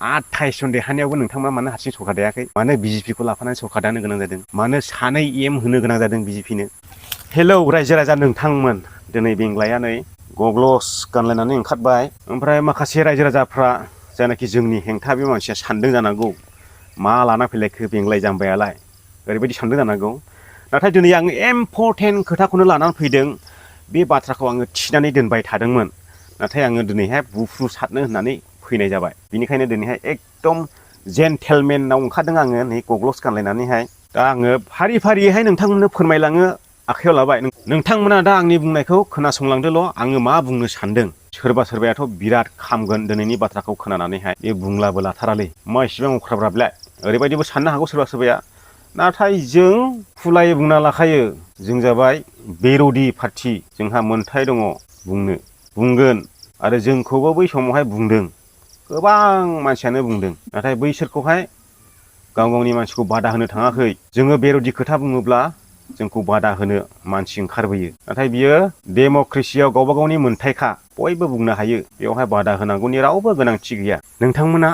28 जन देरहानायावबो नोंथांमोना मानो हारसिं सरकार दायाखै? मानो बिजेपिखौ लाफानानै सरकार दानो गोनां जादों? मानो 2 एम होनो गोनां जादों बिजेपिनो? हेलौ रायजो राजा नोंथांमोन, दिनै बेंग्लाया नै गग्लस गानलायनानै ओंखारबाय। ओमफ्राय माखासे रायजो राजाफ्रा जायनाखि जोंनि हेंथा बे मानसिया सानदों जानांगौ, मा लाना फैलायखो बेंग्लाय जाम्बायालाय, ओरैबायदि सानदों जानांगौ। नाथाय दिनै आं इम्परटेन्ट खोथाखौनो लानानै फैदों। बे बाथ्राखौ आङो थिनानै दोनबाय थादोंमोन, नाथाय आङो दिनैहाय बुफ्रु सारनो होननानै फैनाय जाबाय। बिनिखायनो दिनैहाय एकदम जेन्टेलमेनाव ओंखारदों आङो नै गग्लस गानलायनानैहाय। दा आङो फारि फारियैहाय नोंथांमोननो फोरमायलाङो आखायाव लाबाय। नोंथांमोना दा आंनि बुंनायखौ खोनासंलांदोल', आङो मा बुंनो सानदों। सोरबा सोरबायाथ' बिराद खामगोन दिनैनि बाथ्राखौ खोनानानैहाय, बे बुंलाबो लाथारालै मा इसेबां अख्राब्रा बेलाय, ओरैबायदिबो साननो हागौ सोरबा सोरबाया। नाथाय जों खुलायै बुंना लाखायो, जों जाबाय बेर'दि पार्टि, जोंहा मोन्थाय दङ बुंनो, बुंगोन। आरो जोंखौबो बै समावहाय बुंदों, गोबां मानसियानो बुंदों। नाथाय बैसोरखौहाय गाव गावनि मानसिखौ बादा होनो थाङाखै। जोङो बेर'दि खोथा बुङोब्ला जोंखौ बादा होनो मानसि ओंखारबोयो। नाथाय बियो डेम'क्रेसियाव गावबा गावनि मोन्थायखा, बयबो बुंनो हायो। बेवहाय बादा होनांगौनि रावबो गोनांथि गैया। नोंथांमोना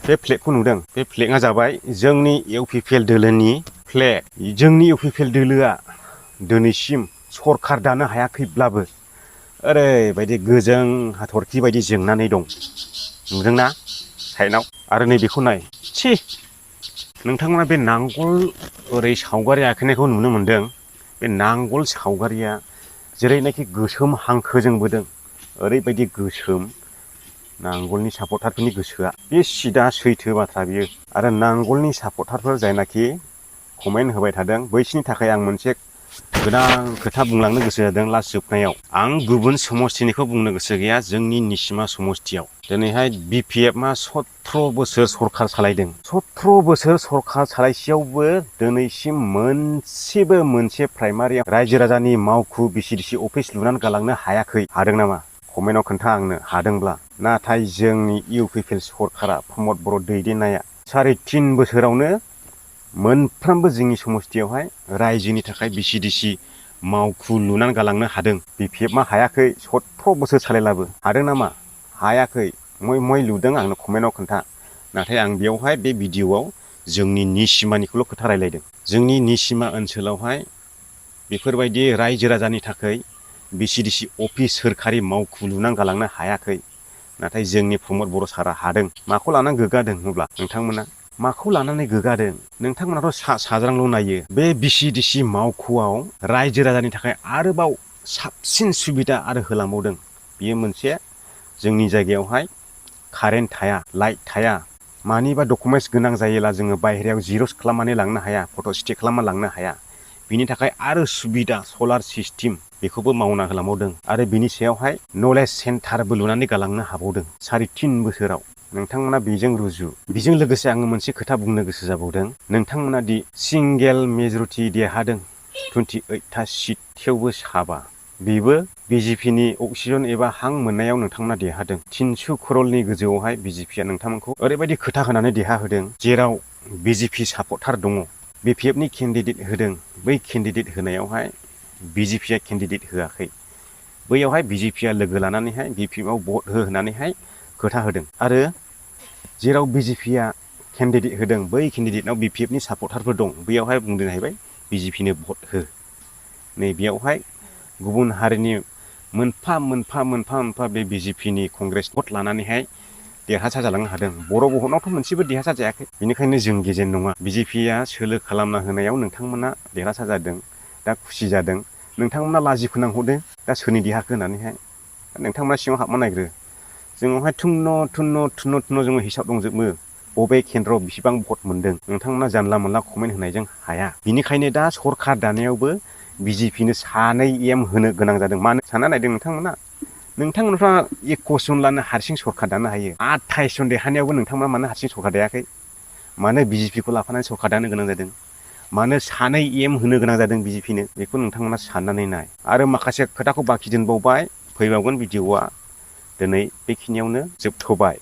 बे फ्लेगखौ नुदों, बे फ्लेगआ जाबाय जोंनि इउपिपिएल दोलोनि फ्लेग। जोंनि इउपिपिएल दोलोआ दिनैसिम सरखार दानो हायाखैब्लाबो ओरैबायदि गोजों हाथरखि बायदि जोंनानै दं, नुदोंना साइडआव? आरो नैबेखौ नाय, छी, नोंथांमोना बे नांगोल ओरै सावगारि आखिनायखौ नुनो मोन्दों। बे नांगोल सावगारिया जेरैनाखि गोसोम हांखोजों बोदों, ओरैबायदि गोसोम नांगोलनि सापर्टारफोरनि गोसोआ। बे सिदा सैथो बाथ्रा बियो। आरो नांगोलनि सापर्टारफोर जायनाखि कमेन्ट होबाय थादों, बैसोरनि थाखाय आं मोनसे गोनां खोथा बुंलांनो गोसो जादों लास्ट जोबनायाव। आं गुबुन समस्थिनिखौ बुंनो गोसो गैया, जोंनि निसिमा समस्थियाव दिनैहाय BPFआ 17 बोसोर सरखार सालायदों। 17 बोसोर सरखार सालायसेयावबो दिनैसिम मोनसे प्राइमारि रायजो राजानि मावखु BCDC अफिस लुनानै गालांनो हायाखै। हादों नामा? कमेन्टआव खोन्था आंनो हादोंब्ला। नाथाय जोंनि इउपिपिएल सरखारा प्रमद बर' दैदेननाया 3.5 बोसोरावनो मोनफ्रोमबो जोंनि समस्थियावहाय रायजोनि थाखाय BCDC मावखु लुनानै गालांनो हादों। BPFआ हायाखै, 17 बोसोर सालायलाबो। हादों नामा? हायाखै। मय लुदों आंनो कमेन्टआव खोन्था। नाथाय आं बेवहाय बे भिडिअ'आव जोंनि निसिमानिखौल' खोथा रायलायदों। जोंनि निसिमा ओनसोलावहाय बेफोरबायदि रायजो राजानि थाखाय BCDC अफिस सोरखारि मावखु लुनानै गालांनो हायाखै। नाथाय जोंनि प्रमद बर' सारा हादों। माखौ लानानै गोग्गादों होनब्ला नोंथांमोना? माखौ लानानै गोग्गादों? नोंथांमोनाथ' साज्रांल' नायो। बे BCDC मावखुआव रायजो राजानि थाखाय आरोबाव साबसिन सुबिदा आरो होलांबावदों। बियो मोनसे, जोंनि जायगायावहाय कारेन्ट थाया, लाइट थाया, मानिबा डकुमेन्टस गोनां जायोब्ला जोङो बायहेरायाव जिर'क्स खालामनानै लांनो हाया, फट' स्टेट खालामना लांनो हाया। बिनि थाखाय आरो सुबिदा सलार सिस्टेम बेखौबो मावना होलांबावदों। आरो बिनि सायावहाय नलेज सेन्टारबो लुनानै गालांनो हाबावदों 3.5 बोसोराव। नोंथांमोना बेजों रुजु। बेजों लोगोसे आङो मोनसे खोथा बुंनो गोसो जाबावदों। नोंथांमोना दि सिंगेल मेजरिटि देरहादों, 28था सिट, थेवबो साबा, बेबो BJPनि अक्सिजेन एबा हां मोननायाव नोंथांमोना देरहादों। 300 क'रलनि गोजौआवहाय BJPआ नोंथांमोनखौ ओरैबायदि खोथा होनानै देरहाहोदों, जेराव BJP सापर्टार दङ। BPFनि केन्डिडेट होदों, बै केन्डिडेट होनायावहाय BJPआ केन्डिडेट होआखै। बैयावहाय BJPआ लोगो लानानैहाय BPFआव भट हो होनानैहाय खोथा होदों। आरो जेराव BJPआ केन्डिडेट होदों, बै केन्डिडेटनाव BPFनि सापर्टारफोर दं, बैयावहाय बुंदों जाहैबाय BJPनो भट हो। नै बेयावहाय गुबुन हारिनि मोनफा मोनफा बे BJPनि कंग्रेस भट लानानैहाय देरहासार जालांनो हादों। बर' भटनावथ' मोनसेबो देरहासार जायाखै। बेनिखायनो जों गेजेर नङा। BJPआ सोलो खालामना होनायाव नोंथांमोना देरहासार जादों, दा खुसि जादों। नोंथांमोना लाजि फोनांहरदों दा सोरनि देरहाखो होननानैहाय। नोंथांमोना सिङाव हाबना नायग्रो। जोंनावहाय थुन्न' जोङो हिसाब दंजोबो। बबे केन्द्रआव बेसेबां भट मोन्दों, नोंथांमोना जानला मोनला कमेन्ट होनायजों हाया। बिनिखायनो दा सरखार दानायावबो BJPनो 2 एम होनो गोनां जादों। मानो सानना नायदों नोंथांमोना? नोंथांमोनफ्रा 21 जन लानो हारसिं सरखार दानो हायो। 28 जन देरहानायावबो नोंथांमोना मानो हारसिं सरखार दायाखै? मानो BJPखौ लाफानानै सरखार दानो गोनां जादों? मानो 2 एम होनो गोनां जादों BJPनो? बेखौ नोंथांमोना साननानै नाय। आरो माखासे खोथाखौ बाखि दोनबावबाय, फैबावगोन भिडिअ'आ। दिनै बेखिनियावनो जोबथ'बाय।